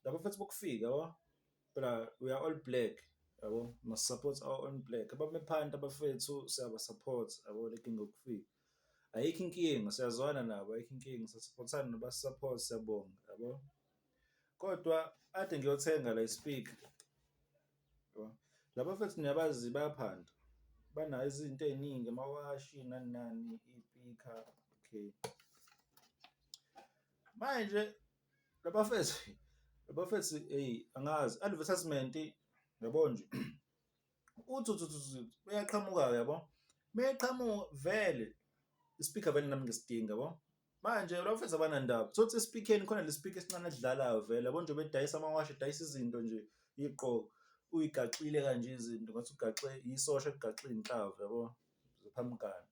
Laba mfethu bokufika yabo, phela we are all black yabo, must support our own black. Abamephanta abafethu siyaba-support yabo, le nkinga yokufika. Ayikho inkinga, siyazwana nabo, ayikho inkinga, siya-support-ana nabasi-support, siyabonga yabo. Kodwa ade ngiyothenga la i-speaker yabo, laba bafethu niyabazi bayaphanda, banazo izinto ey'ningi amawashi nani nani, iy'pikha, okay. Manje labafethu, labafethu eyi angazi advertisement yabo nje uthi uthi uthi uyaqhamuka-ke yabo, meqhamuka vele isipikha vele nami ngiyasidinga yabo. Manje labafethu abanandaba, uthole ukuthi esipikheni khona le speaker esincane esidlalayo vele yabo, njengoba edayisa amawashi edayisa izinto nje iy'gqoko, uy'gaxile kanje izinto ngathi ugaxe isosha eligaxe iy'nhlavu yabo, ziphamukane.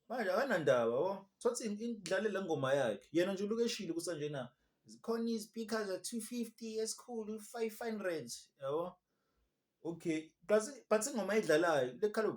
Manje akanandaba yabo, uthole ukuthi idlale le ngoma yakhe yena nje ulokhu eshilo ukuthi kanjena zikhona izipikha za-250 esikhulu 500 yabo. Okay, but ingoma ayidlalayo lekhala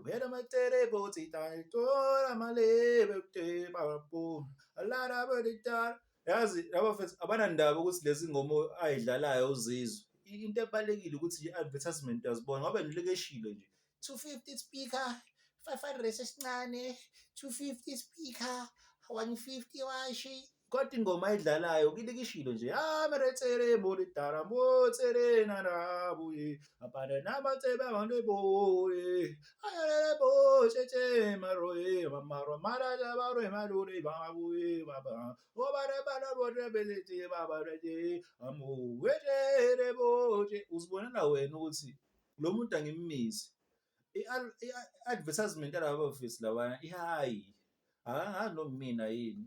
yazi laba bafethu abanandaba ukuthi lezi ngoma ayidlalayo uzizwe. Into ebalulekile ukuthi i-advertisement uyazibona ngoba yena ulokhu eshilo nje 250 speaker, 500 esincane, 250 speaker, 150 washi. Kodwa ingoma ayidlalayo ilikishilo nje uzibonela wena ukuthi lo muntu angimmizi. I-advertisement yalaba bafethu labana i-high, angazi noma imina yini.